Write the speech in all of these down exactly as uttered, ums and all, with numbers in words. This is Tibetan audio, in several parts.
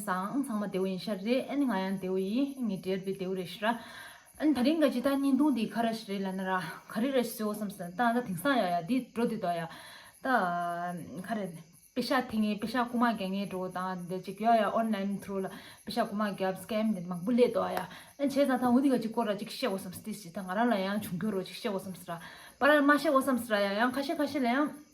བཟང་། ཚང་མ་བདེ་བོ་ཡིན་ཤག་རེད། ཨ་ནི་ང་ཡང་བདེ་བོ་ཡིན། ངའི་འབྲེལ་བའི་བདེ་བོ་རེད་ཤག་ར། ཨ་ནི་ད་རིང་ག་ཅི་ད་བརྙན་ཐུང་འདི་ག་རེ་ཞིག་རེད་ལབ་ན་ར། ག་རེ་རེད་ཟེར་བསམ་སོང་། ད་ད་དེང་སང་ཡ་ཡ་འདི་འགྲོ་འདི་འདུག་ཡ། ད་ག་རེ། པེ་ཤག་འཐེན་མཁན། པེ་ཤག་རྐུ་མ་རྒྱག་མཁན་འགྲོ་དང་འདི་ཅིག་ཡོད་ཡ། ཨོན་ལན་ཐུ་རུ་ལ་པེ་ཤག་རྐུ་མ་རྒྱབ། སི་ཀེམ་འདི་མང་པོ་སླེབས་འདུག་ཡ། ཨ་ནི་བྱས་ཙང་ད་འོ་འདི་ག་ཅིག་སྐོར་ར་ཅིག་བཤད་དགོས་བསམ་སོང་། ཏིས་ཅིག་ད་ང་རང་ལ་ཡང་བྱུང་རྒྱུ་རོ་ཅིག་བཤད་དགོས་བསམ་སོང་ར། པ་ར་མ་བཤད་དགོས་བསམ་སོང་ར་ཡ། ཡང་ཁ་ཤས་ཁ་ཤས་ལ་ཡང་།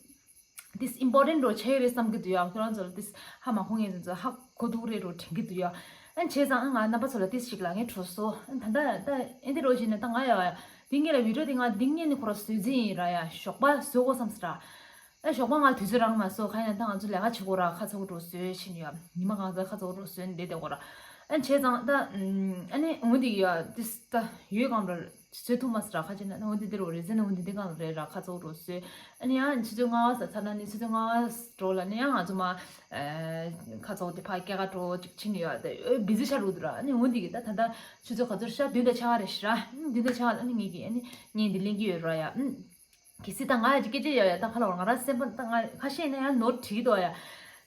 This important རོ་ཆེ་རེད་བསམ་གི་འདུག་ཡ། ཁྱོད་རང་ཚོ་ལ་this ཧ་མ་གོ་མཁན་ཚོ་ཧ་གོ་ཐུབ་རེད་རོ་དྲན་གི་འདུག་ཡ། ཨ་བྱས་ཙང་ང་རྣམ་པ་ཚོ་ལ་this ཞིག་ལབ་མཁན་འཕྲོད་སོང་། ཨ་ད་ད་ད་ཨེ་འདི་རོ་བྱས་ནས་ད་ང་ཡ་ཡ་འདི་ངེད་ལ་བི་ཌི་ཡོ་འདི་ང་འདི་ངེད་ནི་ཁོ་ར་བཟོ་རྩིས་ཡིན་ར་ཡ། ཞོགས་པ་བཟོ་དགོས་བསམ་སོང་ར། ཨ་ཞོགས་པ་ང་དུས་ཚོད་རག་མ་སོང་། གང་ཡིན་ན་ད་ང་ཚོ་ལས་ཀ་བྱེད་དགོས་ར། ཁ་ཚ་བོ་འགྲོ་བཟོས་ཕྱིན་ཡ། ཉི་མ་གང་ཚ་ཁ་ཚ་བོ་འགྲོ་བཟོས་ནས་བསྡད་དགོས་ར། ཨ་བྱས་ཙང་ད་ཨ་ནི་འོ་འདི་ཡ་this ད་ཡོད་གམ་ར། བཟོས་ཐུབ་མ་སོང་ར། ཁ་ཅིག་ན་འོ་འདི་འདི་རོ་རེད་ཟེར་ན་འོ་འདི་འདི་གང་རེད་ར། ཁ་ཚ་བོ་འགྲོ་བཟོས། ཨ་ནི་ཡང་ཆུ་ཚོད་ལྔ་པ་ས་ཚར་ན་ནི་ཆུ་ཚོད་ལྔ་པ་འགྲོ་ལ་ནི་ཡང་ང་ཚོ་མ་ཨ་ཁ་ཚ་བོ་དེ་ཕ་སྐྱེལ་ག་འགྲོ་ཅིག་ཕྱིན་ཡོད། ད་བི་ཟི་ཆགས་འགྲོ་འདུག་ར། ཨ་ནི་འོ་འདི་གི་ད་ད་ད་ཆུ་ཚོད་ག་ཚོད་ཤག་བདུན་དང་ཕྱེད་ཀ་རེད་ཤག་ར། ཨ་བདུན་དང་ཕྱེད་ཀ་ལ་ཨ་ནི་ངེད་ཀྱི་ཨ་ནི་བརྙན་འདི་ལེན་གི་ཡོད་ར་ཡ། ཨ་གལ་སྲིད་ད་ང་ཡ་ཅིག་སྐད་ཆ་ཡོད་ཡ། ད་ཁ་ལོ་ང་རང་སེམས་པ་ད་ང་ཁ་ཤས་ནས་ཡང་ནོར་བྲིས་འདུག་ཡ།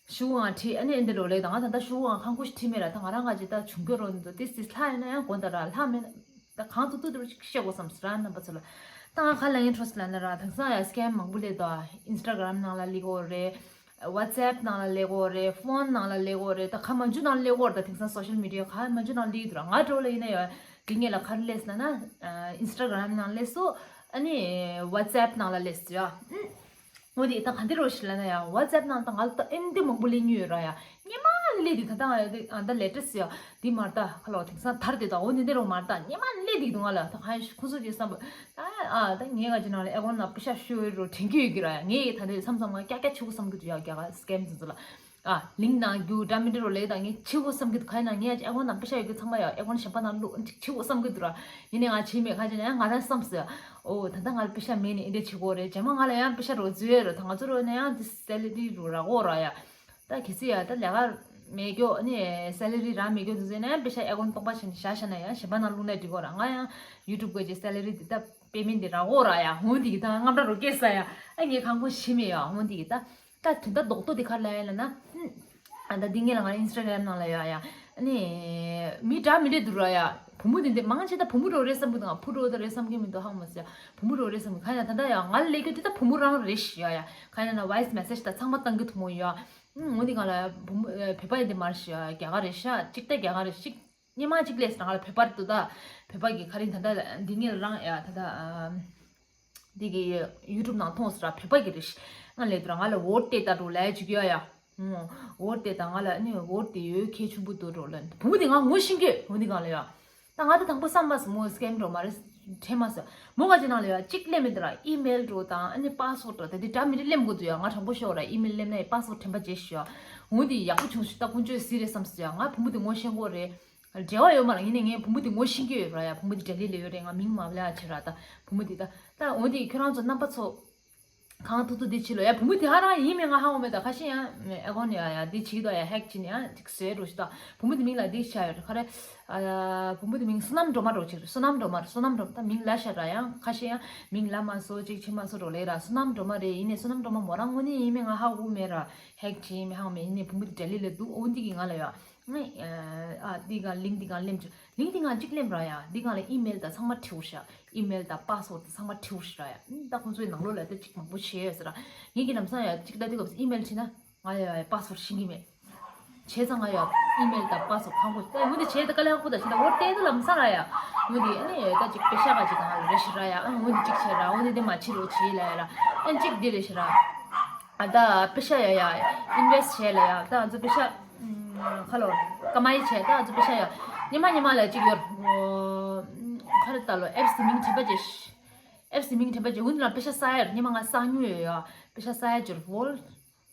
ཤུ་གུ་ང་བྲིས། ཨ་ནི་ཨེ་འདི་རོ་ལེ་ད་ང་ད་ད་ཤུ་གུ་ང་ཁང་ཁུ་ཞིག་བྲིས་མེད་ར། ད་ང་རང་ང་ཅིག་ད་བྱུང་རྒྱུ་རོ་འདུག་ཏིས་ཏིས་ལྷ་ཡིན་ན་ཡང་དགོན་ད་ར་ལྷ་མེད་ན་ད་གང་ཐུབ་ཐུབ་རོ་ཅིག་བཤད་དགོས་བསམ་སོང་ར། རྣམ་པ་ཚོ་ལ་ད་ང་ག་ལ་ཡིན་འཕྲོ་སི་ལ་ན་ར། དེང་སང་ཡ་སི་ཀེམ་མང་པོ་སླེབས་འདུག་ཨིན་སི་ཊ་གྷ་རམ་ནང་ལ་སླེབས་ཀྱི་ཡོད་རེད། ཝ་ཊི་སི་ཨེབ་ནང་ལ་སླེབས་ཀྱི་ཡོད་རེད། ཕོན་ནང་ལ་སླེབས་ཀྱི་ཡོད་རེད། ད་ག་མང་ཆུ་ནང་སླེབས་ཀྱི་ཡོད་རེད། ད་དེང་སང་སོ་ཤལ་མི་ཌི་ཡ་ག་མང་ཆུ་ནང་སླེབས་ཀྱི་འདུག་ར། ང་འགྲོ་ལ་ཡིན་ན་ཡ་དེ་ངེད་ལ་ག་རེ་སླེབས་སོང་ན་ཨིན་སི་ཊ་གྷ་རམ་ནང་སླེབས་སོང་། ཨ་ནི་ཝ་ཊི་སི་ཨེབ་ནང་ལ་སླེབས་སོང་ཡ། འོ་དེ་ད་ག་འདི་རོ་ཞིག་ལ་ན་ཡ། ཝ་ཊི་སི་ཨེབ་ནང་ད་ང་ལ་ད་ཨེ་འདི་མང་པོ་སླེབས་མྱོང་ཡོད་ར་ཡ། སྙེ་མ་ནི་སླེབས་འདུག་ད་ད་ང་ཡ་དེ་ཨ་ད་ལེ་ཊེ་སི་ཡ་འདི་མ་རེད། ད་ཁ་ལོ་དེང་སང་དར་དེ་ད་འོ་འདི་འདི་རོ་མ་རེད། ད་སྙེ་མ་ནི་སླེབས་འདུག་འདུག་ང་ལ་ད་གང་ཡིན་ཁོང་ཚོ་གི་བསམ་པ། ད་ཨ་ད་ངས་ག་ཅི་ནང་ལ་ཨེ་ཀོན་ནང་པེ་ཤག་ཤོར་རོ་དྲན་གྱི་ཡོད་ཀྱི་ར་ཡ། ངས་ད་འདི་མཚམས་མཚམས་ང་ཀྱག་ཀྱག་ཆུ་གུ་བསམ་གི་འདུག་ཡ། རྒྱ་གར་སི་ཀེམ་ཚོ་ཚོ་ལ་ཨ་ལིང་ནང་རྒྱུ་འདྲ་མི་འདྲ་རོ་ལེ་ད་ངས་ཆུ་གུ་བསམ་གི་འདུག་ག་ཡིན་ན་ངས་ཨེ་ཀོན་ནང་པེ་ཤག་ཡོད་གི་ཚང་མ་ཡ་ཨེ་ཀོན་གཞན་པ་ནང་བླུག་ཆུ་གུ་བསམ་གི་འདུག་ར། ཡིན་ནའི་ང་བྱས་མེད། ག་ཅི་ན་ཡ་ང་རང་བསམ་སོང་། ཨོ་ད་ལྟ་ང་ལ་པེ་ཤག་མེད་ནི་ཨེ་འདྲ་བྱེད་དགོས་རེད། རྗེས་མ་ང་ལ་ཡང་པེ་ཤག་རོ་འཛུལ་ཡོད་རོ། ད་ང་ཚོ་རོ་ནས་ཡང་དེ་སེ་ལ་རི་རོ་རག་གོ་ར་ཡ། ད་གལ་སྲིད་ཡ་ད་ལས་ཀ་མེད་རྒྱུ་ནི་སེ་ལ་རི་རག་མེད་རྒྱུ་དུ་ཟེར་ན་ཡང་པེ་ཤག་ཨེ་ཀོན་སྟོང་པ་བྱས་ནས་བཞག་བཞག་ན་ཡང་གཞན་པ་ནང་བླུགས་ན་འགྲིག་གོ་ར། ང་ཡང་ཡུ་ཊུབ་གི་ཅིག་སེ་ལ་རི་དེ་ད་པེ་མེན་ཊི་དེ་རག་གོ་ར་ཡ། འོ་འདི་གི་ད་དངངས་སྐྲག་རོ་སྐྱེས་ས་ཡ། ཨ་ངས་ཁང་ཁོངས་ཤི་མེད་ཡ། འོ་འདི་གི་ད། ད་དོན་དག་རྡོག་རྡོག་དེ་ག་རེ་ལབ་ཡ་ལབ་ན། ཨ་ད་འདི་ངེད་ལ་ང་ཨིན་སི་ཊ་གྷ་རམ་ནང་ལ་ཡོད་ཡ། ཨ་ནི་མི་འདྲ་མི་འདྲ་འདུག་ར་ཡ། བུ་མོ་དེ་འདི་མང་ཆེ་ད་བུ་མོ་འགྲོ་རེད་བསམ་གི་འདུག་ང་བུ་འགྲོ་ད་རེད་བསམ་གི་མི་འདུག་ཧ་གོ་མ་སོང་ཡ། བུ་མོ་འགྲོ་རེད་བསམ་གི། ག་ཡིན་ན་ད་ལྟ་ཡ་ང་ལ་ལས་རྒྱུ་དེ་ད་བུ་མོ་རང་རེད་ཤག་ཡ། ག་ཡིན་ན་ཝོ་ཡིས་མེ་སེ་ཇི་ད་ཚང་མ་བཏང་གི་འདུག་མོ་ཡ། ཨུམ་འོ་འདི་གང་ལ་བུ་མོ་བོད་པ་ཡིན་དེ་མ་རེད་ཤག་རྒྱ་གར་རེད་ཤག་གཅིག་ད་རྒྱ་གར་རེད། གཅིག་སྙེ་མ་གཅིག་སླེབས་སོང་། ང་ལ་བོད་པ་རེད་འདུག་ད་བོད་པ་གི་ག་རེ་ད་ལྟ་འདི་ངེད་ལ་རང་ཡ་ད་ལྟ། འདི་གི་ཡུ་ཊུབ་ནང་མཐོང་སོང་ར། བོད་པ་གི་རེད། ང་ལས་དུ་ར་ང་ལ་ཝོ་ཊི་སྟེར་ད་འགྲོ་ལབ་ཅིག་ཡོད་ཡ། ཨོ་ཝོ་ཊི་སྟེར་ད་ང་ལ་ཨ་ནི་ཝོ་ཊི་སྟེར་ཡོད་གལ་ཆེན་པོ་འདུག་འགྲོ་ལབ། བུ་མོ་དེ་ང་ངོ་ཤེས་ཀྱི་འོ་འདི་གང་ལ་ཡ། ད་ང་ད་དང་པོ་བསམ་མ་སོང་མོ་སི་ཀེམ་འགྲོ་མ་རེད་དྲན་མ་སོང་། མོ་ག་ཅི་ནང་ལ་ཡ་གཅིག་སླེབས་མེད་དུ་ར། ཨི་མེལ་འགྲོ་དང་ཨ་ནི་པ་སི་ཝོར་ཌི་དང་དེ་འདྲ་མི་འདྲ་སླེབས་དགོས་འདུག་ཡ། ང་དྲང་པོ་ཤོད་ར། ཨི་མེལ་སླེབས་ན་ཡ་པ་སི་ཝོར་ཌི་དྲན་པ་བརྗེད་ཤག་འོ་འདི་ཡག་པོ་བྱུང་ཤག་ད་ཀུན་སྤྱོད་གཟིགས་རེད་བསམ་སོང་ཡ། ང་བུ་མོ་དེ་ངོ་ཤེས་ཀྱི་ཡོད་རེད། འབྲེལ་བ་ཡོད་མ་རེད། ཡིན་ནའི་ངས་བུ་མོ་དེ་ངོ་ཤེས་ཀྱི་ཡོད་ར་ཡ། བུ་མོ་དེ་ལྡི་ལི་ལ་ཡོད་རེད། ང་མིང་མ་ལབ་ཡ་བྱེད་ར། ད་བུ་མོ་དེ་ད་ད་འོ་དེ་ཁྱོད་རང་ཚོ་རྣམ་པ་ཚོ་གང་ཐུབ་ཐུབ་དེ་བྱེད་ལོ་ཡ། བུ་མོ་དེ་ཧ་རང་ཡིན་མིན་ང་ཧ་གོ་མེད། ད་ཁ་ཤས་ཡང་ཨེ་ཀོན་ཡ་ཡ་དེ་བྱེད་དོ་ཡ། ཧེག་བྱེད་ནས་ཡང་ཅིག་བཟོས་འགྲོ་ཤི། ད་བུ་མོ་དེ་མིང་ལ་དེ་ཆ་ཡོད་རེད། ག་རེ་ཨ་བུ་མོ་དེ་མིང་བསོད་ནམས་སྒྲོལ་མ་འགྲོ་ཅིག་རེད། བསོད་ནམས་སྒྲོལ་མ་རེད། བསོད་ནམས་སྒྲོལ་མ། ད་མིང་ལབ་ཤག་ར་ཡང་ཁ་ཤས་ཡང་མིང་ལབ་མ་སོང་ཅིག་བྱེད་མ་སོང་འགྲོ་ལེ་ར། བསོད་ནམས་སྒྲོལ་མ་རེད། ཡིན་ནའི་བསོད་ནམས་སྒྲོལ་མ་མོ་རང་དངོས་གནས་ཡིན་མིན་ང་ཧ་གོ་མེད་ར། ཧེག་བྱེད་ཡིན་མིན་ཧ་གོ་མེད། ཡིན་ནའི་བུ་མོ་དེ་ལྡི་ལི་ལ་འདུག་འོ་འདི་གི་ང་ལ་ཡ། ནི་ཨ་འདི་གང་ལིང་འདི་གང་ལེམ་ཆུ་ལིང་འདི་གང་གཅིག་ལེམ་ར་ཡ། འདི་གང་ལ་ཨི་མེལ་དང་ཚང་མ་བྲིའོ་ཤག་ཨི་མེལ་དང་པ་སི་ཝོར་ཌི་དང་ཚང་མ་བྲིའོ་ཤག་ར་ཡ། ཨུམ་ད་ཁོང་ཚོའི་ནང་ལོགས་ལ་ད་ཅིག་མང་པོ་བྱས་ཡོད་ཟེར་ར། ངེད་ཀྱི་ལམ་སང་ཡ་ཅིག་ལྟ་དུས་སྐབས་སུ་ཨི་མེལ་བྲིས་ན་ང་ཡ་ཡ་པ་སི་ཝོར་ཌི་ཤེས་ཀྱི་མེད། བྱས་ཙང་ང་ཡ་ཨི་མེལ་དང་པ་སི་ཝོར་ཌི་ཁང་པོ་ད་ངོ་འདི་བྱས་ད་དཀའ་ལས་ཁག་པོ་ད་བྱས་ད་འོ་བལྟས་ད་ལམ་སང་ར་ཡ། ངོ་འདི་ཨ་ནི་ད་ཅིག་པེ་ཤ་ག་ཅིག་གང་རེ་ཤི་ར་ཡ། ཨ་ངོ་འདི་ཅིག་བྱས་ར། འོ་འདི་འདི་མ་བྱེད་རོགས་བྱེད་ལ་ཡ་ར། ཨ་ཅིག་འདི་རེ་ཤི་ར། ཨ་ད་པེ་ཤ་ཡ་ཡ་ཨིན་ཝེ་སི་ཊི་བྱས་ལ་ཡ། ད་ང་ཚོ་པེ་ཤ་ཁ་ལོ་ཀ་མ་ཡི་བྱས། ད་ང་ཚོ་པེ་ཤ་ཡ་ཉི་མ་ཉི་མ་ལ་གཅིག་ཡོད། ཁ་རེ་ད་ལོ་ཨེབ་སི་མིང་དྲན་པ་བརྗེད། ཨེབ་སི་མིང་དྲན་པ་བརྗེད། འུ་ལ་པེ་ཤ་ས་ཡ་ཉི་མ་ང་ས་ཉུ་ཡོད་ཡ། པེ་ཤ་ས་ཡ་ཇོར་ཝོལ་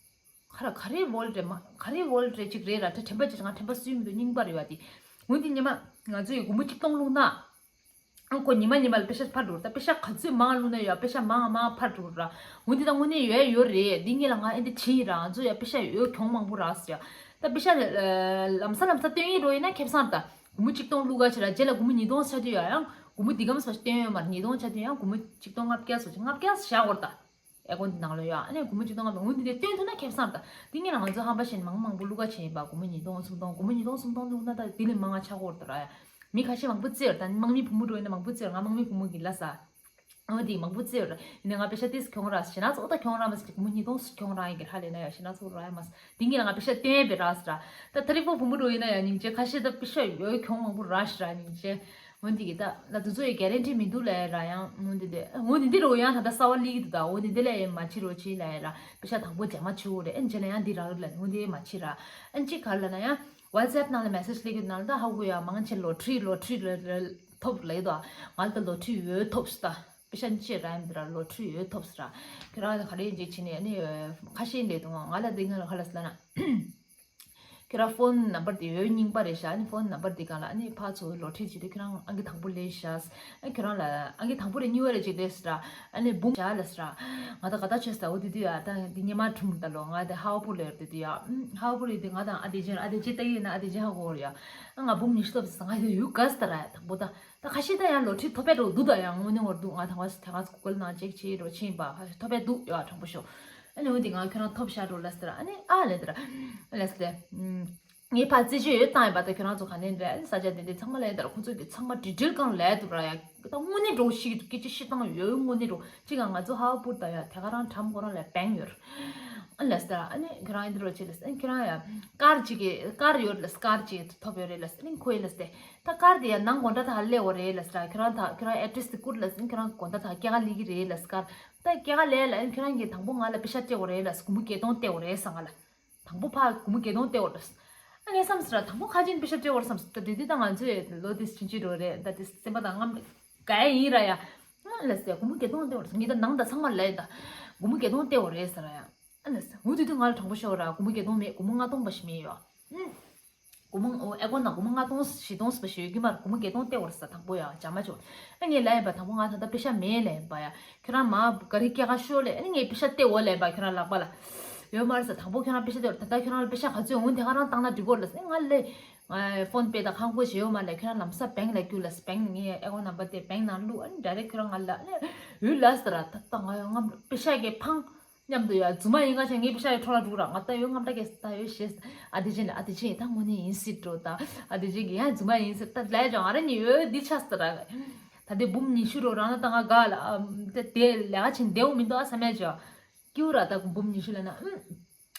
ཁ་ར་ག་རེ་ཝོལ་རེད་མ་ག་རེ་ཝོལ་རེད་ཅིག་རེད་ར། དྲན་པ་བརྗེད། ང་དྲན་པ་སུས་མི་འདུག་རྙིང་པ་རེད་བ་དེ། འུ་དེ་ཉི་མ་ང་ཚོ་ཡི་སྒོར་མོ་གཅིག་སྟོང་བླུགས་ན། ཨང་ཁོ་ཉི་མ་ཉི་མ་ལ་པེ་ཤ་འཕར་འགྲོ། ད་པེ་ཤ་ག་ཚོད་མང་བླུགས་ན་ཡོད་པེ་ཤ་མང་མང་འཕར་འགྲོ་ར། འོ་འདི་ད་དངོས་གནས་ཡོད་ཡོད་རེད། འདི་ངེད་ལ་ང་ཨེ་འདི་བྱེད་ཡིན་ར། ང་ཚོ་ཡ་པེ་ཤ་ཡོད་གྱོང་མང་པོ་རག་ཟེར་ཡ། ད་པེ་ཤ་ལམ་སང་ལམ་སང་བཏོན་ཡིན་རོ་ཡིན་ན་ཁེ་བཟང་ད་སྒོར་མོ་གཅིག་སྟོང་བླུགས་ག་བྱེད་ར། རྗེས་ལ་སྒོར་མོ་ཉིས་སྟོང་ཆགས་དུས་ཡ་ཡང་སྒོར་མོ་འདི་གམ་སོ་བཏོན་ཡོད་མ་རེད། ཉིས་སྟོང་ཆགས་དུས་ཡང་སྒོར་མོ་གཅིག་སྟོང་ལྔ་བརྒྱ་སོ་ལྔ་བརྒྱ་བཞག་དགོས་ར་ད། ཨེ་ཀོན་དེ་ནང་ལ་ཡོད། ཨ་ནི་སྒོར་མོ་ཆིག་སྟོང་ལྔ་བརྒྱ། འོ་འདི་དེ་སྟོན་ཐུབ་ན་ཁེ་བཟང་རེད། ད་དེ་ངས་ལ་ང་ཚོ་ཧམ་པ་བཤད་ནས་མང་མང་པོ་བླུག་ག་བྱས་ཡིན་པ། སྒོར་མོ་ཉིས་སྟོང་སུམ་སྟོང་། སྒོར་མོ་ཉིས་སྟོང་སུམ་སྟོང་བླུག་ན་ད་དེ་ལས་མང་ང་ཆགས་ཀྱི་ཡོད་རེད་ད། མི་ཁ་ཤས་མང་པོ་བརྩི་ཡོད་རེད། ད་དམག་མི་བུ་མོ་འགྲོ་ཡིན་ན་མང་པོ་བརྩི་ཡོད་རེད། ང་དམག་མི་བུ་མོ་གི་ལ་ས། འོ་དེ་མང་པོ་བརྩི་ཡོད་རེད། ཡིན་ན་ང་པེ་ཤ་ཏིས་གྱོང་རག་ཞེ་ན་ཚོགས་ད་གྱོང་རག་མ་ཟེར། སྒོར་མོ་ཉིས་སྟོང་གྱོང་རག་ཡིན་གྱི་ཧ་ལས་ན་ཡ་ཞེ་ན་ཚོགས་རག་ཡ་མ་ཟེར། དེ་ངས་ལ་ང་པེ་ཤ་སྟོན་ཡ་པའི་རག་ཟེར་ར། ད་ཐ་རི་ཕོ་བུ་མོ་འགྲོ་ཡིན་ན་ཡ་སྙིང་རྗེ། ཁ་ཤས་ད་པེ་ཤ་ཡོད་གྱོང་མང་པོ་རག་ཤི་ར་སྙིང་རྗེ། འོ་འདི་གི་ད་ད་དུ་ཚོ་ཡི་གེ་རན་ཊི་མི་འདུག་ལབ་ཡ་ར། ཡང་འོ་འདི་འདི་འོ་འདི་འདི་རུ་ཡང་ད་ད་གསར་བ་ལི་གི་འདུག་ད་འོ་འདི་འདི་ལ་ཡ་མ་ཕྱི་རོ་ཕྱི་ལབ་ཡ་ར། པེ་ཤ་དང་པོ་རྗེས་མ་ཕྱི་འོ་རེད། ཨེ་རྗེས་ལ་ཡང་འདི་རག་ལ་འོ་འདི་མ་ཕྱི་ར། ཨེ་ཅི་ག་ལ་ན་ཡང་ཝ་ཊི་སི་ཨེབ་ནང་ལ་མེ་སེ་ཇི་ལི་གི་ནང་ལ་ད་ཧ་གོ་ཡ་མང་ཆེ་ལོ་ཊི་རི་ལོ་ཊི་རི་ལ་ལ་ཐོབ་ལ་ཡོད་དོ། ང་ལ་ད་ལོ་ཊི་རི་ཡོད་ཐོབ་སི་ད། པེ་ཤ་ཅི་ར་ཡིན་འདི་ར་ལོ་ཊི་རི་ཡོད་ཐོབ་སི་ར། ཁྱེད་རང་ལ་ག་རེ་ཡིན་ཅིག་ཕྱི་ནས་ཨ་ནི་ཁ་ཤས་འདི་དུང་ང་ལ་འདི་ང་ལ་ག་ལ་སི་ལ་ན། ཁྱོད་རང་ཕོན་ནམ་བར་དེ་ཡོད་རྙིང་པ་རེད་ཤག་ཨ་ནི་ཕོན་ནམ་བར་དེ་གང་ལ་ཨ་ནི་ཕར་ཚུར་ལོ་ཊི་རི་བྱེད་དུས་ཁྱོད་རང་ཨང་ཀི་དང་པོ་ལས་ཤག་ཨ་ཁྱོད་རང་ལ་ཨང་ཀི་དང་པོ་རེད་གཉིས་པ་རེད་ཅིག་རེད་ཟེར། ཨ་ནི་འབུམ་བཞག་ལ་ཟེར། ང་ད་ག་ད་ཆོས་ཟེར། འོ་དེ་དུས་ཡ་ད་འདི་སྙེ་མ་ཁྲུམ་ད་ལོ་ང་དེ་ཧའོ་པུར་ལ་ཡོད་དེ་དུས་ཡ། ཧའོ་པུར་ཡོད་དེ་ང་དང་ཨ་དེ་ཅན་ཨ་དེ་ཅི་ལྟ་ཡིན་ན་ཨ་དེ་ཅི་ཧ་གོ་རེད་ཡ། ང་འབུམ་ཉི་ཤུ་ཐོབ་ཟེར། ང་ཡོད་ག་ཟེར་ར་ཡ། དང་པོ་ད་ད་ཁ་ཤས་ད་ཡང་ལོ་ཊི་རི་ཐོབ་པའི་རོ་འདུག་ད་ཡང་དངོས་གནས་ངོར་འདུག་ང་ད་ག་ད་ག་གུ་གལ་ནང་ཅེག་བྱེད་རོ་ཕྱིན་པ་ཐོབ་པའི་འདུག་ཡ། དྲང་པོ་ཤོད། ཨ་ནི་འོ་དེ་ང་ཁྱོད་རང་ཐོབ་ཤག་འགྲོ་ལ་ཟེར། ཨ་ནི་ཨ་ལས་དེ་ར་ལས་དེ། ངས་ཕར་རྩིས་སྤྱོད་ཡོད་བཏང་ཡོད་པ་དང་ཁྱོད་རང་ཚོ་ག་ནས་འདྲ་ས་ཆ་དེ་འདྲའི་ཚང་མ་ལ་ཡོད་དར་ཁོང་ཚོ་གི་ཚང་མ་ཌི་ཊེལ་གང་ལས་འདུག་ར་ཡ། ད་དངོས་གནས་འགྲོ་ཤི་གི་འདུག་སྐད་ཆ་བཤད་སྟངས་ཡོད་དངོས་གནས་འགྲོ་གཅིག་ག་ང་ཚོ་ཧའོ་པུར་ད་ཡ་དེ་ག་རང་ཁྲམ་ཁོ་རང་ལ་བེང་ཡོད། ཨ་ལས་ད་ཨ་ནི་ཁྱོད་རང་ཡིན་འདི་རོ་ཆེ་ལས་ཨ་ནི་ཁྱོད་རང་ཡ་ཀར་གཅིག་གི་ཀར་ཡོད་ལས་ཀར་གཅིག་ཐོབ་ཡོད་རེད་ལས་ཨ་ནི་ཁོ་ཡི་ལས་ཏེ་ད་ཀར་དེ་ཡ་ནང་སྒོ་འདྲ་ད་སླེབས་འོ་རེད་ལས་ད་ཁྱོད་རང་ད་ཁྱོད་རང་ཨེ་ཌི་རེ་སི་དེ་བསྐུར་ལས་ཨ་ནི་ཁྱོད་རང་སྒོ་འདྲ་ད་སྐྱེ་ག་ལི་གི་རེད་ལས་ཀར་ད་སྐྱེ་ག་ལས་ལ་ཨ་ནི་ཁྱོད་རང་གི་དང་པོ་ང་ལ་པེ་ཤ་སྤྲད་འོ་རེད་ལས་སྒོར་མོ་བརྒྱད་སྟོང་སྤྲད་འོ་རེད་ས་ང་ལ། དང་པོ་ཕར་སྒོར་མོ་བརྒྱད་སྟོང་སྟེར་བ་འགྲོ། ཨ་ངས་བསམ་ཟེར་ར་དང་པོ་ཁ་ཆེན་པེ་ཤ་སྤྲད་བར་བསམ་ཟེར། ད་དེ་དུས་ད་ང་ཚོས་ལོ་དེ་ཕྱིན་ཅི་འགྲོ་རེད། ད་དེ་སེམས་པ་དང་རྔམ་ག་ཡིན་ར་ཡ། ཨ་ལ་ཟེར་སྒོར་མོ་བརྒྱད་སྟོང་སྟེར་བར་ངས་ད་ནང་ད་ཚང་མ་ལས་ད་སྒོར་མོ་བརྒྱད་སྟོང་སྟེར་བ་རེད་ཟེར་ར་ཡ། ཨ་ལ་ཟེར་འོ་དེ་དུས་ང་ལ་དྲང་པོ་ཤོད་ར་སྒོར་མོ་བརྒྱད་སྟོང་མེད། སྒོར་མོ་ལྔ་སྟོང་པ་ཞིག་མེད་ཡོད། ཨུམ། སྒོར་མོ་ཨོ་ཨེ་ཀོན་ནང་སྒོར་མོ་ལྔ་སྟོང་བཞི་སྟོང་ཟེར་བ་ཞིག་ཡོད་ཀྱི་མ་རེད། སྒོར་མོ་བརྒྱད་སྟོང་སྟེར་བ་རེད་ཟེར་དང་པོ་ཡ་བྱ་མ་ཆོག་ཨ་ངས་ལ་ཡིན་པ་དང་པོ་ང་ད་ལྟ་པེ་ཤ་མེད་ལ་ཡིན་པ་ཡ། ཁྱོད་རང་མ་ག་རེ་སྐྱེ་ག་ཤོག་ལས་ཨ་ནི་ངས་པེ་ཤ་སྟེར་འོ་ལས་པ་ཁྱོད་རང་ལག་པ་ལ་ཡོད་མ་རེད་ཟེར། དང་པོ་ཁྱོད་རང་པེ་ཤ་སྟེར་ད་ལྟ་ཁྱོད་རང་ལ་པེ་ཤ་ག་ཚོད་འོང་དེ་ག་རང་བཏང་ན་འགྲིག་གོ་ལ་ཟེར། ང་ལས་ཕོན་པེ་དང་ཁང་པ་ཞེ་ཡོད་མ་ལས་ཁྱོད་རང་ལམ་སང་བེང་ལ་རྒྱུགས་ལ་ཟེར། བེང་ངས་ཨེ་ཀོན་ནམ་བར་དེ་བེང་ནང་བླུགས་ཨ་ནི་ཌའི་རེག་ཁྱོད་རང་ང་ལ་ཨ་ནི་ཡོད་ལ་ཟེར་ར། ད་ལྟ་ང་ཡང་ངམ་པེ་ཤ་གི་ཕང་མཉམ་དུ་ཡ་རྫུན་མ་ཡིན་ག་ཆ་ངའི་པེ་ཤ་ཡི་འཕྲོ་ལ་འགྲོ་ར། ང་ད་ཡོད་རྔམ་དྲག་གེ་ད་ཡོད་ཞེས་ཨ་དེ་ཅན་ལ་ཨ་དེ་ཅན་ད་དངོས་གནས་ཡིན་སྲིད་འགྲོ་ད་ཨ་དེ་ཅན་གི་ཡང་རྫུན་མ་ཡིན་ཟེར་ད་ལས་ཀྱང་ང་རང་ཉིད་ཡོད་འདི་ཆགས་ཟེར་ར། ད་དེ་འབུམ་ཉི་ཤུ་རོ་རང་ན་ད་ང་ག་ལ་ཨ་དེ་དེ་ལས་ཀ་ཆེན་བདེ་བོ་མི་འདུག་ཨ་བསམ་ཡ་ཅོ། སྐྱུ་ར་ད་འབུམ་ཉི་ཤུ་ལ་ན་ཨུམ།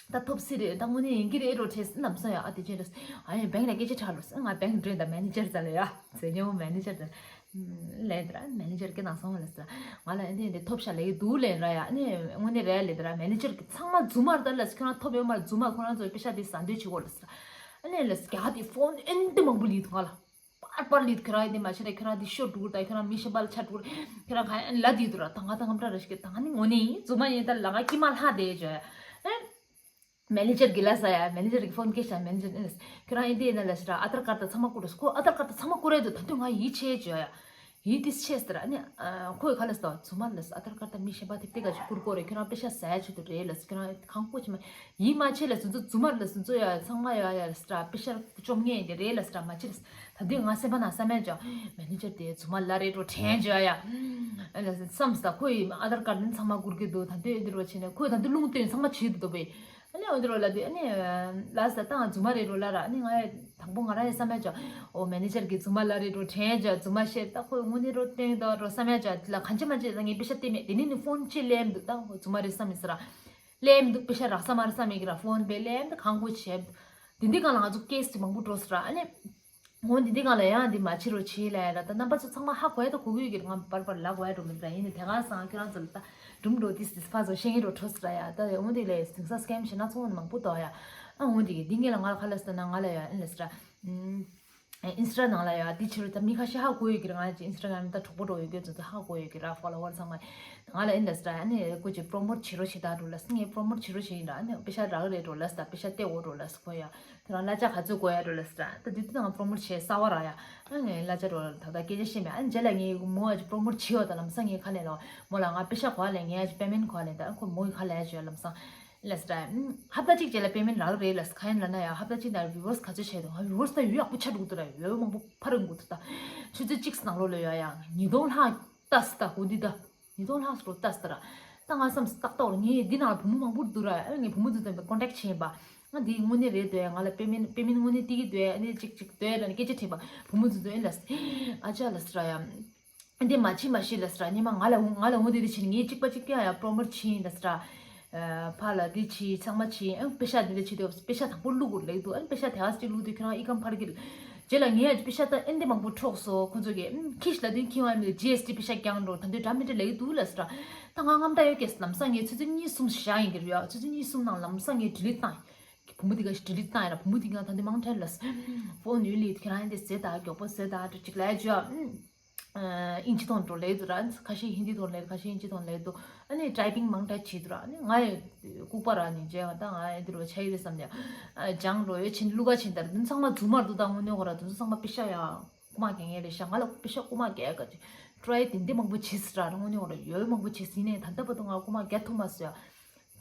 ད་ཐོབ་སྲིད་རེད། ད་དངོས་གནས་ཡིན་གྱི་རེད་རོ་བྲེས་ལམ་སང་ཡ་ཨ་དེ་ཅན་རེད། ཨ་ཡ་བེང་ལ་སྐད་ཆ་ཁྲག་ལོ་ང་བེང་འགྲོས་ད་མེ་ནེ་ཇར་ཙ་ལ་ཡ་ཟེར་ཉོ་མེ་ནེ་ཇར་ཙ་ལ་ལས་དེ་ར་མེ་ནེ་ཇར་སྐད་ནང་སོང་བ་ལ་ཟེར། ང་ལ་ཨ་འདི་འདི་ཐོབ་ཤ་ལས་ཀྱི་འདུག་ལས་ར་ཡ། ཨ་ནི་དངོས་གནས་རེད་ལས་དེ་ར་མེ་ནེ་ཇར་གྱི་ཚང་མ་རྫུན་མ་རེད་ད་ལ་ཟེར། ཁྱོད་རང་ཐོབ་ཡོད་མ་རེད། རྫུན་མ་ཁོ་རང་ཚོའི་པེ་ཤ་དེ་ཟ་འདོད་བྱེད་གོ་ལ་ཟེར། ཨ་ནི་ལ་ཟེར་རྒྱ་གར་དེ་ཕོན་ཨེ་འདི་མང་པོ་ལིད་ང་ལ། པར་པར་ལིད་ཁྱོད་རང་ཡིན་དེ་མ་བྱེད་ར། ཁྱོད་རང་འདི་ཤོར་འགྲོ་གི་རེད། ད་ཁྱོད་རང་མི་གཞན་པ་ལ་ཆ་འགྲོ་གི་རེད། ཁྱོད་རང་ག་ལ་དེ་འདུག་ར། ད་ང་ད་ངམ་ཏྲ་ར་ཞིག་ད་ང་ནི་དངོས་གནས་ཡིན་རྫུན་མ་ཡིན། ད་ལ་ང་ཀྱི་མ་ལྷ་དེ་བྱོས་ཨེ། མེ་ནེ་ཇར་གི་ལ་ས་ཡ། མེ་ནེ་ཇར་གི་ཕོན་སྐད་ཤ་མེ་ནེ་ཇར་ཨེ་ཁྱོད་རང་ཡིན་དེ་ཡིན་ན་ལ་ཤི་ར་ཨ་དར་ཀར་ད་ཚང་མ་བསྐུར་ར། ཁོ་ཨ་དར་ཀར་ད་ཚང་མ་བསྐུར་རེད་འདུག་ད་དུང་ང་ཡིད་ཆེས་བྱོས་ཡ། ཡིད་དེ་ཆེས་ཟེར་ཨ་ནི། ཁོས་ག་ལ་ཟེར་རྫུན་མ་ལ་ཨ་དར་ཀར་ད་མི་གཞན་པ་དེ་ཏི་ག་ཅིག་བསྐུར་གོ་རེད། ཁྱོད་རང་པེ་ཤ་ཟ་ཡ་ཆེད་དུ་རེད་ལ་ཟེར། ཁྱོད་རང་གང་བསྐུར་ཆེ་མ་ཡིད་མ་ཆེས་ལ་སུ་ཚོ་རྫུན་མ་ལ་སུ་ཚོ་ཡ་ཚང་མ་ཡ་ཡ་ཟེར་པེ་ཤ་བཅོམ་ངེས་ཡིན་རེད་ལ་ཟེར་མ་ཆེ་ལ་ཟེར། ད་དུས་ང་སེམས་པ་ན་བསམ་ཡ་ཅོ་མེ་ནེ་ཇར་དེ་རྫུན་མ་ལ་རེད་འགྲོ་དྲན་ཅོ་ཡ་ཡ། བསམ་ས་ཁོས་ཨ་དར་ཀར་ནི་ཚང་མ་བསྐུར་གི་འདུག་ད་དུས་འདི་རོ་ཆེ་ནས་ཁོས་ད་དུས་རླུང་བསྟན་ཚང་མ་བྱེད་དུ་འདུག་པས། ཨ་ནི་འོ་འདི་རོ་ལ་དེ་ཨ་ནི་ལ་ས་ཏང་རྫུན་མ་རེད་རོ་ལ་ར། ཨ་ནི་ང་ཡ་དང་པོ་ང་རང་ཡ་བསམ་ཡ་ཅོ་ཨོ་མེ་ནེ་ཇར་གི་རྫུན་མ་ལ་རེད་རོ་དྲན་ཅོ་རྫུན་མ་བཤད་ད་ཁོས་དངོས་གནས་རོ་བསྟན་ད་རོ་བསམ་ཡ་ཅོ་ལ་གང་ཅི་མ་ཅི་ད་ངས་པེ་ཤ་སྟེར་མེད། དེ་ནི་ནི་ཕོན་ཅི་ལེམ་འདུག་ད་ཁོ་རྫུན་མ་རེད་བསམ་མི་ས་ར་ལེམ་འདུག་པེ་ཤ་རག་ས་མ་རེད་བསམ་མི་གི་ར་ཕོན་པེ་ལེམ་འདུག་གང་གོ་བྱེད་འདི་འདི་གང་ལ་ང་ཚོ་ཀེས་ཅི་མང་པོ་འགྲོ་ས་ར། ཨ་ནི། འོ་འདི་འདི་གང་ལ་ཡང་འདི་མ་བྱེད་རོགས་བྱེད་ལ་ཡ་ར། ད་རྣམ་པ་ཚོ་ཚང་མ་ཧ་གོ་ཡ་ད་གོ་གི་ཡོད་ཀྱི་རེད། ང་བར་བར་ལ་གོ་ཡ་འགྲོ་མི་འདྲ་ཡིན་ནི་དེ་ག་སང་ཁྱོད་རང་ཚོ་ལ་ད་སྒྲུང་འགྲོ་དིས་དིས་ཕ་ཚོ་ཤེས་ཡིན་རོ་འཕྲོ་སི་ར་ཡ། ད་འོ་འདི་ལས་དེང་སང་སྐེམ་བྱེད་ན་ཚོང་ནི་མང་པོ་འདུག་ཡ། ཨ་འོ་འདི་གི་འདི་ངས་ལ་ང་ལ་ཁ་ལ་སི་ད་ན་ང་ལ་ཡ་ཨིན་ལ་སི་ར། ཨིན་སི་ཊ་ནང་ལ་ཡ་འདི་ཕྱི་རོལ་ད་མི་ཁ་ཤས་ཧ་གོ་ཡོད་ཀྱི་རེད། ང་ཅི་ཨིན་སི་ཊ་གྷ་རམ་ད་གྲོགས་པོ་འགྲོ་ཡོད་ཀྱི་ཚོ་ཚོ་ཧ་གོ་ཡོད་ཀྱི་ར། ཕོ་ལོ་ཝར་ཚང་མ་ང་ལ་ཨིན་ལ་སི་ར་ཨ་ནི་ཀོ་ཅི་པྲོ་མོཊ་བྱེད་རོགས་བྱེད་ད་འགྲོ་ལ་སི། ངས་པྲོ་མོཊ་བྱེད་རོགས་བྱེད་ཡིན་ར། ཨ་ནི་པེ་ཤ་རག་རེད་འགྲོ་ལ་སི། ད་པེ་ཤ་སྟེར་འོ་འགྲོ་ལ་སི་ཁོ་ཡ། དེ་རང་གླ་ཆ་ག་ཚོད་དགོས་ཡ་འགྲོ་ལ་སི་ར། ད་དེ་དུས་ང་པྲོ་མོཊ་བྱས་གསར་བ་ར་ཡ། ཨ་ངས་གླ་ཆ་འགྲོ་ད་ལྟ་སྐད་ཆ་བཤད་མེད། ཨ་ནི་རྗེས་ལ་ངས་མོ་ཨ་ཅི་པྲོ་མོཊ་བྱེད་ཡོད་ད་ལམ་སང་ངས་ཁ་ལས་ལ་མོ་ལ་ང་པེ་ཤ་གོ་བ་ལས་ངས་ཨ་ཅི་པེ་མེན་གོ་བ་ལས་ད་ཁོ་མོ་ཡི་ཁ་ལས་ཨ་ཅི་ཡ་ལམ་སང་། ལས་སི་ར། ཧབ་ཏ་གཅིག་རྗེས་ལ་པེ་མེན་རག་རེད་ལ་སི། ག་ཡིན་ལ་ན་ཡ་ཧབ་ཏ་གཅིག་ན་བི་ཝར་སི་ག་ཚོད་བྱས་འདུག་ང་བི་ཝར་སི་ད་ཡོད་ཡག་པོ་ཆགས་འདུག་ད་ར་ཡོད་མང་པོ་ཕ་རུ་འགུ་ད་ད། ཆུ་ཚོད་གཅིག་ནང་ལོགས་ལ་ཡོད་ཡ་ཉིས་སྟོང་ལྷག་ལྟ་སི་ད་གོ་འདི་ད། ཉིས་སྟོང་ལྷག་སོ་ལྟ་སི་ད་ར། ད་ང་བསམ་ཏག་ཏག་རེད། ངས་འདི་ནང་ལ་བུ་མོ་མང་པོ་འདུག་ར། ཨ་ངས་བུ་མོ་ཚོ་དང་ཀོན་ཊེག་བྱས་པ། ང་འདི་དངོས་གནས་རེད་འདུག་ང་ལ་པེ་མེན་པེ་མེན་དངོས་གནས་སྟེར་གྱི་འདུག་ཨ་ནི་ཅིག་ཅིག་འདུག་ལབ་ནས་སྐད་ཆ་དྲིས་པ། བུ་མོ་ཚོ་ཚོ་ཨེ་ལ་ཨ་ཅག་ལ་སི་ར་ཡ། འདི་མ་བྱེད་མ་བྱེད་ལ་སི་ར། ཉི་མ་ང་ལ་འོང་ང་ལ་འོང་དེ་འདྲ་བྱེད་ནས་ངས་གཅིག་པ་གཅིག་རྐྱང་ཡ་པྲོ་མོཊ་བྱེད་ཡིན་ལ་སི་ར། ཕ་ལ་འདི་བྱེད་ཚང་མ་བྱེད་ཨང་པེ་ཤ་འདི་འདྲ་བྱེད་དུས་པེ་ཤ་དང་པོ་བླུག་དགོས་ལབ་འདུག་ཨ་ནི་པེ་ཤ་དེ་ག་ཅིག་བླུག་དུས་ཁྱོད་རང་ཨི་ཀམ་ཕར་གི། རྗེས་ལ་ངས་ཡ་པེ་ཤ་ད་ཨེ་འདི་མང་པོ་འཕྲོག་སོང་། ཁོ་ཚོ་གིས་ཨམ་ཁྱི་ཤི་ལ་དུས་ཁྱི་བ་མི་ཇི་ཨེས་ཊི་པེ་ཤ་རྐྱང་འགྲོ་ད་འདོད་འདྲ་མི་འདྲ་ལབ་ཀྱི་འདུག་ལ་སི་ར། ད་ང་རྔམ་དྲག་ཡོད་ཀྱི་ལམ་སང་ངས་ཆུ་ཚོད་གཉིས་གསུམ་བཞག་ཡིན་གྱི་རེད་ཡ། ཆུ་ཚོད་གཉིས་གསུམ་ནང་ལམ་སང་ངས་ཌི་ལིཊ་བཏང་ཡིན། བུ་མོ་དེ་ག་ཞིག་ཌི་ལིཊ་བཏང་ཡིན་ར། བུ་མོ་དེ་ག་ད་འདི་མང་དྲགས་ལ་སི། ཕོན་ཡོད་ལི་ཁྱེད་རང་ཡིན་དེ་ཟེར་ད་མགྱོགས་པོ་ཟེར་ད་འགྲོ་ཅིག་ལབ་ཡ་ཅོ་ཨ། ཨིན་ཇི་ཐོག་འགྲོ་ལེ་འདུག་ར། ཁ་ཤས་ཧིན་དི་ཐོག་ལེ་འདུག་ཁ་ཤས་ཨིན་ཇི་ཐོག་ལེ་འདུག་ཨ་ནི་ཊའི་པིང་མང་དྲགས་བྱེད་འདུག་ར། ཨ་ནི་ང་ཡི་ལྐུགས་པ་ར་ནི་མཇལ་བ་ད་ང་ཡི་འདི་རུ་ཆ་ཡི་རེད་བསམ་ནས་ཨ་སྦྱང་འགྲོ་ཡོད་ཕྱིན་བླུག་ག་ཕྱིན་ད་ར། དུན་ཚང་མ་རྫུན་མ་རེད་འདུག་ད་དངོས་གནས་ཁོ་ར་དུན་ཚང་མ་པེ་ཤ་ཡ་རྐུ་མ་རྒྱག་མཁན་རེད་ཤག་ང་ལ་པེ་ཤ་རྐུ་མ་རྒྱག་ག་ཅིག་ཊའི་དེ་འདི་མང་པོ་བྱེད་སྲིད་ར། དངོས་གནས་ཁོ་ར་ཡོད་མང་པོ་བྱེད་སྲིད་ནས་ད་ལྟ་བར་དུ་ང་རྐུ་མ་རྒྱག་ཐུབ་མ་སོང་ཡ།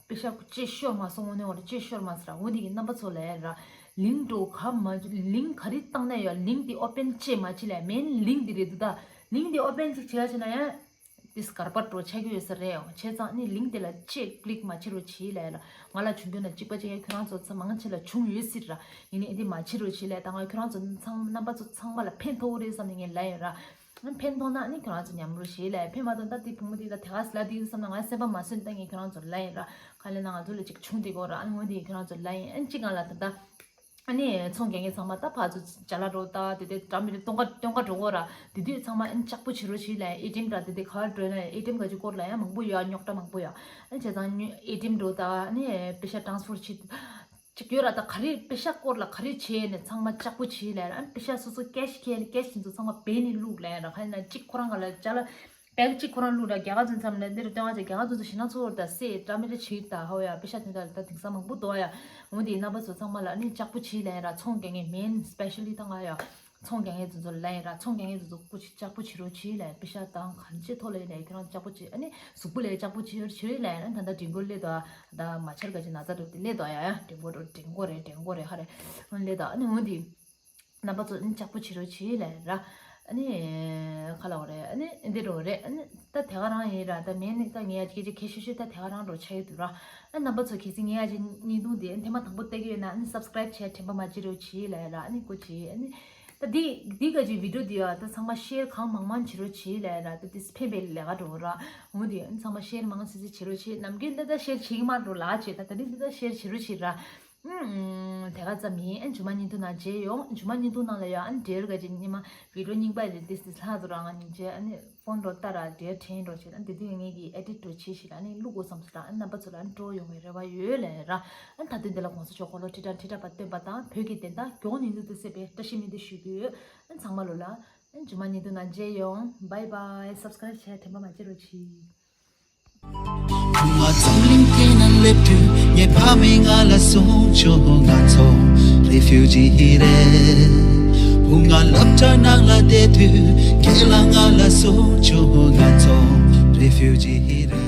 པེ་ཤ་ཅེས་ཤོར་མ་སོང་། དངོས་གནས་ཁོ་ར་ཅེས་ཤོར་མ་སོང་ར། འོ་འདི་གི་རྣམ་པ་ཚོ་ལ་ར་ལིང་འགྲོ་ག་མ་ལིང་ག་རེ་བཏང་ན་ཡ་ལིང་དེ་ཨོ་པེན་ཅེས་མ་བྱེད་ལ། མེན་ལིང་དེ་རེད་འདུག་ད་ལིང་དེ་ཨོ་པེན་ཅིག་བྱེད་ཡ་བྱེད་ན་ཡ། དེ་སྐར་པ་འགྲོ་ཆགས་ཀྱི་ཡོད་ས་རེད། བྱས་ཙང་ནི་ལིང་དེ་ལ་ཅེས་ཀླིག་མ་བྱེད་རོགས་བྱེད་ལ་ཡ་ལ། ང་ལ་བྱུང་རྒྱུ་ན་གཅིག་པ་གཅིག་ཡ་ཁྱོད་རང་ཚོ་ཚ་མང་ཆེ་ལ་བྱུང་ཡོད་སྲིད་ར། ཡིན་ནའི་འདི་མ་བྱེད་རོགས་བྱེད་ལ་ཡ། ད་ང་ཁྱོད་རང་ཚོ་ཚང་རྣམ་པ་ཚོ་ཚང་མ་ལ་ཕན་ཐོགས་རེད་བསམ་ནས་ངས་ལབ་ཡོད་ར། ཕན་ཐོགས་ན་ནི་ཁྱོད་རང་ཚོ་མཉམ་རུབ་བྱེད་ལ་ཡ། ཕན་མ་ཐོགས་ན་ད་དེ་བུ་མོ་དེ་ད་དེ་ག་ཟེར་ལ་དེ་ཡིན་བསམ་ན་ང་སེམས་པ་མ་བཟོད་ད་ངས་ཁྱོད་རང་ཚོ་ལབ་ཡོད་ར། ག་ལས་ན་ང་ཚོ་ལ་ཅིག་ཆུང་དེ་གོ་ར། ཨ་ནི་འོན་ཏེ་ཁྱོད་རང་ཚོ་ལབ་ཡིན། ཨ་ནི་གཅིག་ང་ལ་ད་ད། ཨ་ནི་ཚོང་རྒྱག་མཁན་ཚང་མ་ད་ཕར་ཚུར་ཅ་ལག་འགྲོ་ད་དེ་དེ་འདྲ་མི་འདྲ་སྟོན་ག་སྟོན་ག་འགྲོ་གོ་ར། དེ་དུས་ཚང་མ་ཨ་ནི་ལྕགས་པོ་བྱེད་རོགས་བྱེད་ལ་ཡ། ཨེ་ཊི་ཨེམ་འདྲ་དེ་དེ་ག་བར་འགྲོ་ན་ཨེ་ཊི་ཨེམ་ག་ཅིག་སྐོར་ལ་ཡ་མང་པོ་ཡོད། རྙོག་དྲ་མང་པོ་ཡོད། ཨ་ནི་བྱས་ཙང་ཨེ་ཊི་ཨེམ་འགྲོ་ད་ཨ་ནི་པེ་ཤ་ཊ་རན་སི་ཕར་བྱེད་ཅིག་ཡོད་ར། ད་ག་རེ་པེ་ཤ་སྐོར་ལ་ག་རེ་བྱས་ནས་ཚང་མ་ལྕགས་པོ་བྱེད་ལ་ཡ། ཨ་ནི་པེ་ཤ་སོ་སོ་ཀེ་ཤི་ཁྱེར་ནས་ཀེ་ཤི་དེ་ཚོ་ཚང་མ་སྦས་ནས་བླུགས་ལ་ཡ་ར། ག་ཡིན་ན་གཅིག་ཁོ་རང་ག་ལ་ཅ་ལག་པེག་གཅིག་ཁོ་རང་བླུགས་ར། རྒྱ་གར་ཚོ་མཚམས་ནས་འདིར་སྟོན་བ་ཅིག་རྒྱ་གར་ཚོ་ཚོ་ཞིག་ན་ཚོ་ད་སེ་ཏྲ་མི་ཏྲ་བྱེད་ད་ཧོ་ཡ། པེ་ཤ་དེ་འདྲ་ད་དེང་སང་མང་པོ་འདུག་ཡ། འོན་ཏེ་རྣམ་པ་ཚོ་ཚང་མ་ལ་ནི་ལྕགས་པོ་བྱེད་ལ་ཡ་ར། ཚོང་རྒྱག་མཁན་མེན་སི་པེ་ཤ་ལི་ད་ང་ཡ། ཚོང་རྒྱག་མཁན་ཚོ་ཚོ་ལ་ཡ་ར། ཚོང་རྒྱག་མཁན་ཚོ་ཚོ་པོ་ཅིག་ལྕགས་པོ་བྱེད་རོགས་བྱེད་ལ་ཡ། པེ་ཤ་དང་གང་ཅི་ཐོག་ལ་ཡིན་ལ་ཡ་ཁྱོད་རང་ལྕགས་པོ་བྱེད། ཨ་ནི་གཟུགས་པོ་ལ་ཡ་ལྕགས་པོ་བྱེད་བྱེད་ལ་ཡ། ད་ད་འགྲིག་གོ་ལེ་དོ་ད་མ་ཆར་ག་ཅིག་ན་ཚ་འགྲོ་དེ་ལེ་དོ་ཡ། ཡ་འགྲིག་གོ་འགྲོ་འགྲིག་གོ་རེད་འགྲིག་གོ་རེད་ཧ་རེ་ལེ་དོ། ཨ་ནི་འོན་ཏེ། རྣམ་པ་ཚོ་ཨ་ནི་ལྕགས་པོ་བྱེད་རོགས་བྱེད་ལ་ཡ་ར། ཨ་ནི་ག་ལ་བ་རེད། ཨ་ནི་འདི་འགྲོ་རེད། ཨ་ནི་ད་དེ་ག་རང་ཡིན་ར། ད་མེད་ནི་ད་ངས་ཡ་སྐད་ཆ་ཁྱད་ཤོད་ཤོད་ད་དེ་ག་རང་འགྲོ་ཆ་ཡོད་དུ་ར། ཨ་རྣམ་པ་ཚོ་གལ་སྲིད་ངས་ཡ་ཅིག་བརྙན་ཐུང་འདི་ཐེངས་མ་དང་པོ་ལྟ་གི་ཡོད་ན་ཨ་ནི་སབ་སི་ཀ་རེབ་བྱས་དྲན་པ་མ་བརྗེད་རོགས་བྱེད་ལ་ཡ་ར། ཨ་ནི་སྐུ་མཁྱེན། ཨ་ནི་ད་འདི་འདི་ག་ཅིག་བི་ཌི་ཡོ་འདི་ཡ་ད་ཚང་མ་ཤེར་གང་མང་མང་བྱེད་རོགས་བྱེད་ལ་ཡ་ར། ད་འདི་ཕན་པའི་ལས་ཀ་འགྲོ་ར། འོ་འདི་ཨ་ནི་ཚང་མ་ཤེར་མང་སི་སི་བྱེད་རོགས་བྱེད། ནམ་རྒྱུན་ད་ད་ཤེར་བྱེད་ཀྱི་མ་འགྲོ་ལ་བྱེད། ད་ད་འདི་ད་ཤེར་བྱེད་རོགས་བྱེད་ར། ཨུམ། དེ་ག་ཙམ་ཡིན། ཨ་མཇུག་མ་བརྙན་ཐུང་ནང་མཇལ་ཡོང་། མཇུག་མ་བརྙན་ཐུང་ནང་ལ་ཡང་ཨ་འབྲེལ་ག་ཅིག་ཉི་མ་བི་ཌི་ཡོ་རྙིང་པ་རེད་དེ་སི་ལྷག་ཏུ་རང་ང་སྙིང་རྗེ། ཨ་ནི་ཕོན་འགྲོ་ལྟ་ར་འབྲེལ་དྲན་འགྲོ་བྱེད། ཨ་འདི་དུས་ངེད་ཀྱིས་ཨེ་ཌིཊ་འགྲོ་བྱེད་ཞིག་ལ་ཨ་ནི་བླུག་དགོས་བསམ་སོང་། ཨ་རྣམ་པ་ཚོ་ལ་ཨ་ནི་སྤྲོ་བོ་ཡོང་བའི་རེ་བ་ཡོད་ལ་ར། ཨ་ད་དུས་འདི་ལ་གོང་ས་མཆོག་འཁོར་ལོ་ཁྲི་ཕྲག་ཁྲི་ཕྲག་པ་བརྟན་པ་དང་བོད་ཀྱི་བདེན་མཐའ་མགྱོགས་ནས་མྱུར་དུ་གསལ་བའི་བཀྲ་ཤིས་སྨོན་འདུན་ཞུ་གི་ཡོད། ཨ་ཚང་མ་ལོ་ལ་ཨ་མཇུག་མ་བརྙན་ཐུང་ནང་མཇལ་ཡོང་། བྷའི་བྷའི། སབ་སི་ཀ་རེབ་བྱས་དྲན་པ་མ་བརྗེད་རོགས་གྱིས། བུ་ང་འཛམ་གླིང་སྟེང་ན་སླེབས་དུས་ངའི་ཕ་མས་ང་ལ་གསུངས་བྱུང་། ང་ཚོ་རི་ཕིའུ་ཇི་རེད། བུ་ང་སློབ་གྲྭ་ནང་ལ་བསྡད་དུས་རྒན་ལགས་ང་ལ་གསུངས་བྱུང་། ང་ཚོ་རི་ཕིའུ་ཇི་རེད།